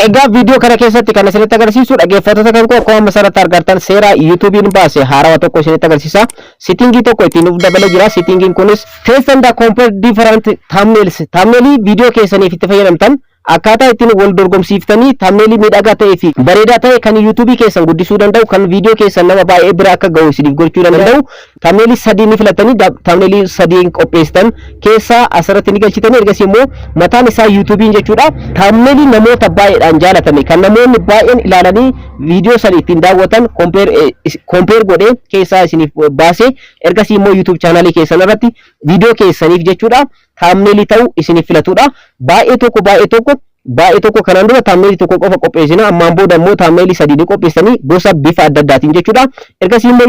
Egaa viidiyoo kana keessatti kan isinitti agarsiisu, dhaggeeffattoota kan koo, akkuma amma asirratti argartan seera YouTube'n baase haarawaa tokko isinitti agarsiisa. Settingii tokko ittiin nuuf dabalee jira. Settingiin kunis test and compare different thumbnails. Thumbnailii viidiyoo keessaniif itti fayyadamtan akkaataa ittiin wal dorgomsiiftanii thumbnailii miidhagaa ta'ee fi bareedaa ta'e kan YouTubeii keessan guddisuu danda'u, kan viidiyoo keessan nama baay'ee bira akka ga'u isiniif gochuu danda'u, thumbnailii sadii ni filatanii, thumbnailii sadii qopheessitan keessaa asirratti ni galchitanii, ergasii immoo mataan isaa YouTubeiin jechuudha thumbnailii namoota baay'eedhaan jaalatame, kan namoonni baay'een ilaalanii viidiyoo san ittiin daawwatan compare godhee keessaa isiniif baasee, ergasii immoo YouTube channelii keessan irratti viidiyoo keessaniif jechuudha thumbnailii ta'uu isiniif filatudha. Baay'ee tokko, baay'ee tokko, baay'ee tokko. Kanaan dura thumbnailii tokko qofa qopheessina, ammaan booda immoo thumbnailii sadii ni qopheessanii gosa bifa adda addaatiin jechuudha. Ergasii immoo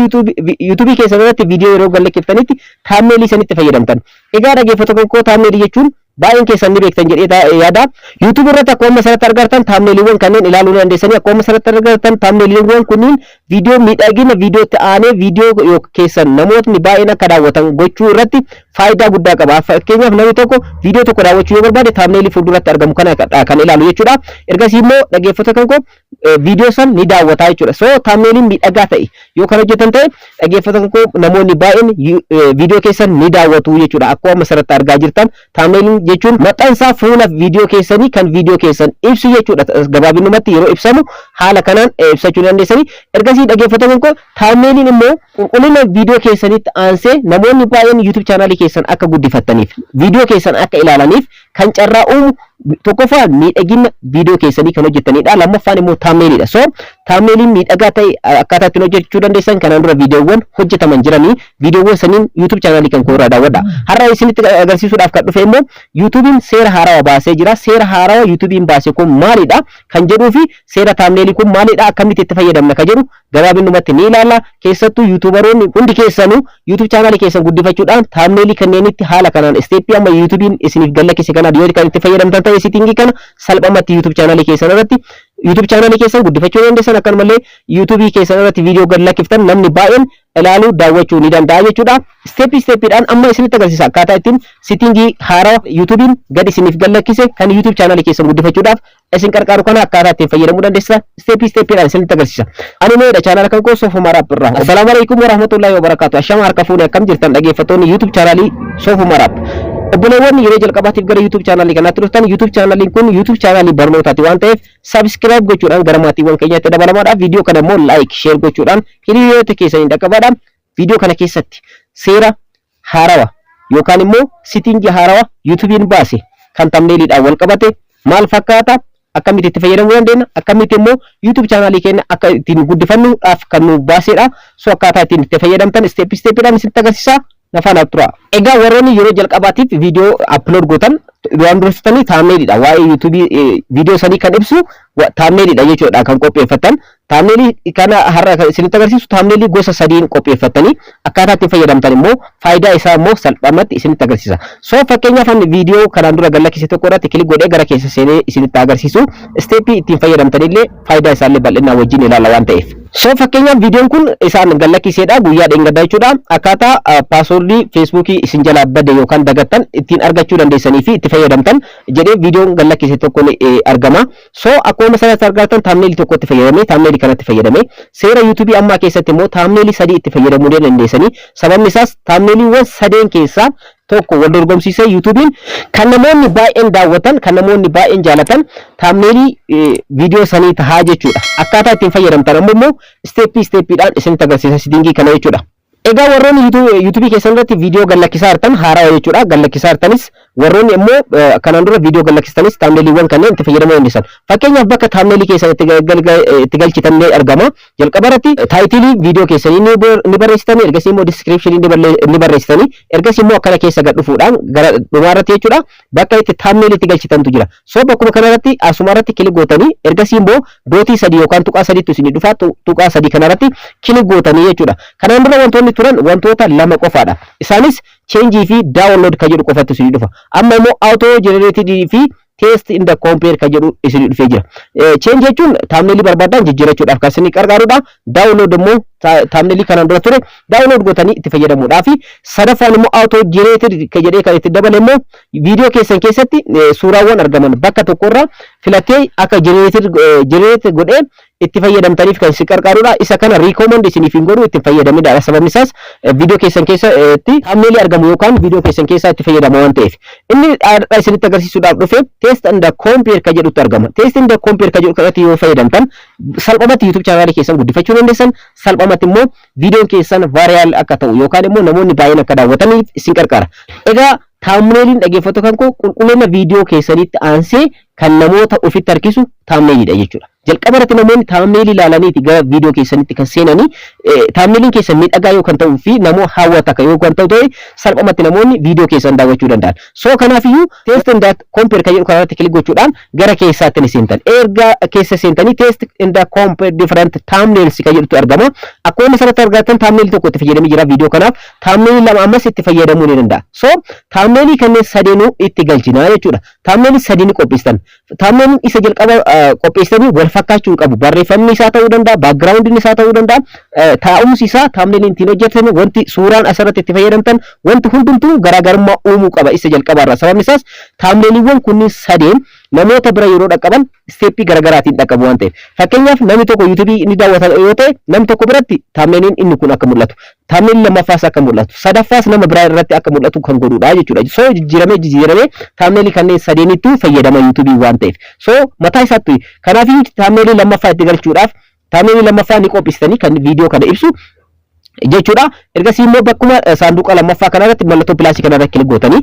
YouTubeii keessan irratti viidiyoo yeroo gallakkeefftanitti thumbnailii sanitti fayyadamtan. Egaa dhaggeeffattoota koo, thumbnailii jechuun baay'een keessan ni beektan jedhee yaada. YouTube irratti akkuma amma asirratti argartan thumbnailiiwwan kanneen ilaaluu dandeessanii. Akkuma asirratti argartan thumbnailiiwwan kunniin viidiyoo miidhagina viidiyootti aanee viidiyoo keessan namootni baay'een akka daawwatan gochuu irratti faayidaa guddaa qaba. Fakkeenyaaf, namni tokko viidiyoo tokko daawwachuu yoo barbaade thumbnailii fuulduratti argamu kana kan ilaalu jechuudha. Ergasii immoo, dhaggeeffattoota kan koo, viidiyoo san ni daawwata jechuudha. So thumbnailiin miidhagaa ta'e yoo kan hojjetan ta'e, dhaggeeffattoota kan koo, namoonni baay'een viidiyoo keessan ni daawwatu jechuudha. Akkuma asirratti argaa jirtan thumbnailiin jechuun maxxansaa fuula viidiyoo keessanii kan viidiyoo keessan ibsu jechuudha. Gabaabinumatti yeroo ibsamu haala kanaan ibsachuu dandeessanii. Ergasii, dhaggeeffattoota koo, thumbnailiin immoo qulqullina viidiyoo keessanitti aansee namoonni baay'een YouTube channelii keessan akka guddifattaniif, viidiyoo keessan akka ilaalaniif kan carraa uumu tokkoffaan miidhagina viidiyoo keessanii kan hojjetanidha. Lammaffaan immoo thumbnailiidha. So thumbnailiin miidhagaa ta'e akkaataa ittiin hojjechuu dandeessan kanaan dura viidiyoowwan hojjetaman jiranii, viidiyoowwan saniin YouTube channelii kan koo irraa daawwadha. Har'a isinitti agarsiisuudhaaf kan dhufe immoo YouTubeiin seera haarawaa baasee jira. Seera haarawaa YouTubeiin baase kun maalidha kan jedhuu fi seera thumbnailii kun maalidha, akkamitti itti fayyadamna kan jedhu gabaabinumatti ni ilaalla. Keessattuu YouTuberoonni hundi keessanuu YouTube channelii keessan guddifachuudhaan thumbnailii kanneenitti haala kanaan steppii amma YouTubeiin isiniif gallakkise kanaan yoo kan itti fayyadamtan ta'e, settingii kana salphumatti YouTube channelii keessan irratti YouTube channelii keessan guddifachuu dandeessan, akkanumallee YouTubeii keessan irratti viidiyoo gad lakkiftan namni baay'een ilaaluu, daawwachuu ni danda'a jechuudha. Steppii steppiidhaan amma isinitti agarsiisa akkaataa ittiin settingii haarawaa YouTubeiin gad isiniif gallakkise kan YouTube channelii keessan guddifachuudhaaf isin qarqaaru kana akkaataa ittiin fayyadamuu dandeessan steppii steppiidhaan isinitti agarsiisa. Ani meedha channela kan koo Soofumar App irraa. Assalaamu alaikum warahmatullahi wabarakaatu. Ashama harka fuune, akkam jirtan dhaggeeffattoonni YouTube channelii Soofumar App? Obboleewwan yeroo jalqabaatiif gara YouTube channelii kanaatti dhuftan, YouTube channeliin kun YouTube channelii barnootaati waan ta'eef subscribe gochuudhaan gara maatiiwwan keenyaatti dabalamaadha. Viidiyoo kana immoo like, share gochuudhaan hiriyoota keessanii dhaqqabaadha. Viidiyoo kana keessatti seera haarawa yookaan immoo settingii haarawa YouTubeiin baase kan thumbnailiidhaan wal qabate maal fakkaata, akkamitti itti fayyadamuu dandeenya, akkamitti immoo YouTube channelii keenya akka ittiin guddifannuudhaaf kan nu baasedha. So akkaataa ittiin itti fayyadamtan step steppiidhaan isinitti agarsiisa. Nafaan tura. Egaa warroonni yeroo jalqabaatiif viidiyoo upload gootan waan dursitanii thumbnailiidha. Waa'ee YouTubeii viidiyoo sanii kan ibsu thumbnailiidha jechuudha kan qopheeffatan. Thumbnailii kana har'a kan isinitti agarsiisu thumbnailii gosa sadiin qopheeffatanii akkaataa ittiin fayyadamtan immoo faayidaa isaa immoo salphumatti isinitti agarsiisa. So fakkeenyaaf, ani viidiyoo kanaan dura gallakkise tokko irratti click godhee gara keessa seenee isinitti agarsiisu, steppii ittiin fayyadamtanillee faayidaa isaallee bal'inaa wajjin ilaala waan ta'eef. So fakkeenyaaf, viidiyoon kun isaan gallakkiseedha guyyaa dheengaddaa jechuudha. Akkaataa passwordii Facebookii isin jalaa bade yookaan dagattan ittiin argachuu dandeessanii fi itti fayyadamtan jedhee viidiyoon gallakkise tokko ni argama. So akkuma sanatti argattan thumbnailii tokkotti fayyadamee, thumbnailii kanatti fayyadamee, seera YouTubeii ammaa keessatti immoo thumbnailii sadii itti fayyadamuu dandeessanii. Sababni isaas thumbnailiiwwan sadeen keessaa tokko wal dorgomsiisee YouTubeiin kan namoonni baay'een daawwatan, kan namoonni baay'een jaalatan thumbnailii viidiyoo sanii tahaa jechuudha. Akkaataa ittiin fayyadamtan ammoo immoo steppii steppiidhaan isinitti agarsiisa settingii kana jechuudha. Egaa warroonni YouTubeii keessan irratti viidiyoo gallakkisaa jirtan haarawaa jechuudha. Gallakkisaa jirtanis, warroonni immoo kanaan dura viidiyoo gallakkistanis thumbnailiiwwan kanneen itti fayyadamuu dandeessan. Fakkeenyaaf, bakka thumbnailii keessan itti galchitan ni argama. Jalqaba irratti titleii viidiyoo keessanii ni barreessitanii, ergasii immoo descriptionii ni barreessitanii, ergasii immoo akkana keessa gad dhufuudhaan gara dhumaa irratti jechuudha bakka itti thumbnailii itti galchitantu jira. So bakkuma kana irratti, asuma irratti click gootanii, ergasii immoo dotii sadii yookaan tuqaa sadiitu isinii dhufa, tuqaa sadii kana irratti click gootanii jechuudha. Kanaan dura wantoonni turan wantoota lama qofaadha. Isaanis changeii fi download kan jedhu qofatu isinii dhufa. Amma immoo auto generated fi test and compare kan jedhu isinii dhufee jira. Change jechuun thumbnailii barbaadan jijjiirachuudhaaf kan isinii gargaarudha. Download immoo thumbnailii kanaan dura ture download gootanii itti fayyadamuudhaaf. Sadaffaan immoo auto generated kan jedhee kan itti dabale immoo viidiyoo keessan keessatti suuraawwan argaman bakka tokkorraa filattee akka generate godhee itti fayyadamtaniif kan isin gargaarudha. Isa kana recommend isiniif hin godhu, itti fayyadamidha. Sababni isaas viidiyoo keessan keessatti thumbnailii argamu yookaan viidiyoo keessan keessaa itti fayyadama waan ta'eef. Inni har'a isinitti agarsiisuudhaaf dhufe test and compare ka jedhutti argama. Test and compare ka jedhu kanatti yoo fayyadamtan, salphumatti YouTube channelii keessan guddifachuu dandeessan, salphumatti immoo viidiyoon keessan viral akka ta'u yookaan immoo namoonni baay'een akka daawwataniif isin gargaara. Egaa thumbnailiin, dhaggeeffattoota kan koo, qulqullina viidiyoo keessanitti aansee kan namoota ofitti harkisu thumbnailiidha jechuudha. Jalqaba irratti namoonni thumbnailii ilaalaniiti gara viidiyoo keessanitti kan seenanii. Thumbnailiin keessan miidhagaa yoo kan ta'uu fi namoota hawwata yoo kan ta'u ta'e, salphumatti namoonni viidiyoo keessan daawwachuu danda'an. So kanaafiyyuu test and compare kan jedhu kanarratti click gochuudhaan gara keessaatti ni seentan. Erga keessa seentanii, test and compare different thumbnails kan jedhutu argama. Akkuma asirratti argattan, thumbnailii tokko itti fayyadamee jira viidiyoo kanaaf. Thumbnailii lama ammas itti fayyadamuu ni danda'a. So thumbnailii kanneen sadeenuu itti galchinaa jechuudha. Thumbnailii sadii ni qopheessitan. Thumbnailiin isa jalqaba qopheessitanii wal fakkaachuu hin qabu. Barreeffamni isaa ta'uu danda'a, backgroundiin isaa ta'uu danda'a, taa'umsi isaa, thumbnailiin ittiin hojjetame, wanti suuraan asirratti itti fayyadamtan, wanti hundumtuu garaagarummaa uumuu qaba isa jalqabaarraa. Sababni isaas thumbnailiiwwan kunniin sadeen namoota bira yeroo dhaqqaban steppii garaagaraatiin dhaqqabu waan ta'eef. Fakkeenyaaf, namni tokko YouTubeii ni daawwata yoo ta'e, namni tokko biratti thumbnailiin inni kun akka mul'atu, thumbnailiin lammaffaas akka mul'atu, sadaffaas nama biraa irratti akka mul'atu kan godhudha jechuudha. So jijjiiramee jijjiiramee thumbnailii kanneen sadeenitti fayyadama YouTubeii waan ta'eef. So mataa isaatti kanaafiyyuu thumbnailii lammaffaa itti galchuudhaaf thumbnailii lammaffaa ni qopheessitanii kan viidiyoo kana ibsu jechuudha. Ergasii immoo bakkuma saanduqa lammaffaa kanarratti mallattoo plusii kanarra click gootanii,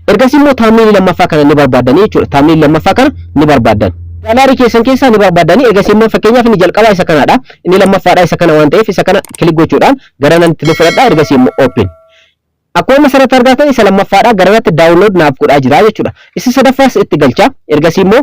ergasii immoo thumbnailii lammaffaa kana ni barbaadanii jechuudha. Thumbnailii lammaffaa kana ni barbaadan. Gallery keessan keessaa ni barbaadanii, ergasii immoo fakkeenyaaf inni jalqabaa isa kanadha. Inni lammaffaadha isa kana waan ta'eef, isa kana click gochuudhaan gara natti ni fudhadha. Ergasii immoo open. Akkuma asirratti argatan, isa lammaffaadha garanatti download naaf godhaa jira jechuudha. Isa sadaffaas itti galcha. Ergasii immoo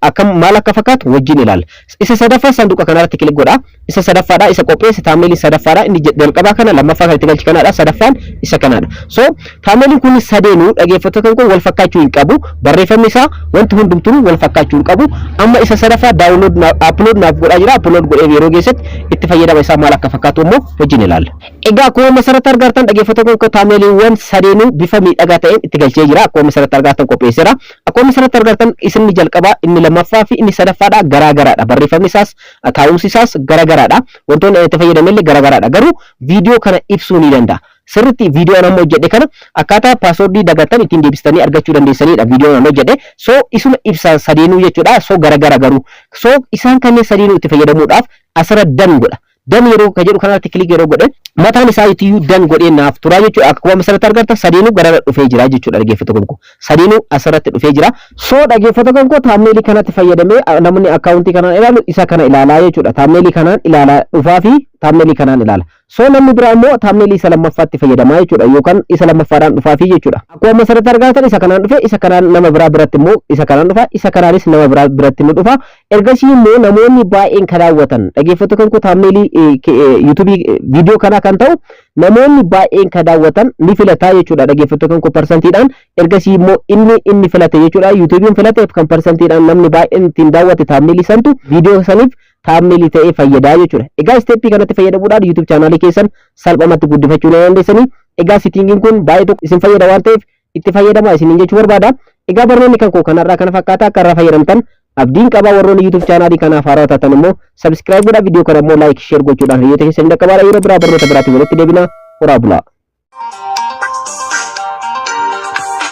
akkam maal akka fakkaatu wajjin ilaalla. Isa sadaffaa saanduqa kanarratti click godha. Isa sadaffaadha isa qopheesse, thumbnailii sadaffaadha. Inni jalqabaa kana, lammaffaa kan itti galchi kanaadha. Sadaffaan isa kanaadha. So thumbnailiin kun sadeenuu, dhaggeeffattoota kun, wal fakkaachuu hin qabu. Barreeffamni isaa, wanti hundumtuu wal fakkaachuu hin qabu. Amma isa sadaffaa download upload naaf godhaa jira. Upload godhee yeroo geessetti itti fayyadama isaa maal akka fakkaatu immoo wajjin ilaalla. Egaa akkuma asirratti argartan, dhaggeeffattoota kun, thumbnailiiwwan sadeenuu bifa miidhagaa ta'een itti galchee jira. Akkuma asirratti argartan qopheesseera. Akkuma asirratti argartan, isinni jalqabaa, inni lammaffaa fi inni sadaffaadha garaa garaadha. Barreeffamni isaas taa'umsi isaas garaa garaadha. Wantoonni itti fayyadamellee garaa garaadha. Garuu viidiyoo kana ibsuu ni danda'a. Sirriitti viidiyoo nama hojjedhe kana akkaataa passwordii dagattan ittiin deebistanii argachuu dandeessanidha viidiyoo nama hojjedhe. So isuma ibsa sadeenuu jechuudha. So gara gara garuu. So isaan kanneen sadeenuu itti fayyadamuudhaaf asirra done godha. Done yeroo ka jedhu kanarratti click yeroo godhe, mataan isaa iyyuu done godhee naaf turaa jechuudha. Akkuma asirratti argartan, sadeenuu gara dhufee jira jechuudha, dhaggeeffattoota koo. Sadeenuu asirratti dhufee jira. So dhaggeeffattoota koo, thumbnailii kanatti fayyadamee namni accountii kanaan ilaalu isa kana ilaalaa jechuudha. Thumbnailii kanaan ilaalaa dhufaa fi thumbnailii kanaan ilaala. So namni biraa immoo thumbnailii isa lammaffaatti fayyadamaa jechuudha yookaan isa lammaffaadhaan dhufaa fi jechuudha. Akkuma asirratti argatan, isa kanaan dhufe, isa kanaan nama biraa biratti immoo isa kanaan dhufa, isa kanaanis nama biraa biratti ni dhufa. Ergasii immoo namoonni baay'een kan daawwatan, dhaggeeffattoota koo, thumbnailii YouTubeii viidiyoo kanaa kan ta'u namoonni baay'een kan daawwatan ni filataa jechuudha, dhaggeeffattoota koo, percentiidhaan. Ergasii immoo inni filate jechuudha, YouTubeiin filateef kan percentiidhaan namni baay'een ittiin daawwate thumbnailii santu viidiyoo saniif thumbnailii ta'ee fayyadaa jechuudha. Egaa steppii kanatti fayyadamuudhaan YouTube channelii keessan salphumatti guddifachuu ni dandeessanii. Egaa settingiin kun baay'ee tokko isin fayyada waan ta'eef itti fayyadamaa isiniin jechuu barbaada. Egaa barnoonni kan koo kanarraa kana fakkaata. Akka irraa fayyadamtan abdiin qabaa. Warroonni YouTube channelii kanaaf haarawaa taatan immoo subscribe godhaa, viidiyoo kana immoo like, share gochuudhaan hiriyoota keessanii dhaqqabaadha. Yeroo biraa barnoota biraatiin walitti deebina. Horaa bulaa.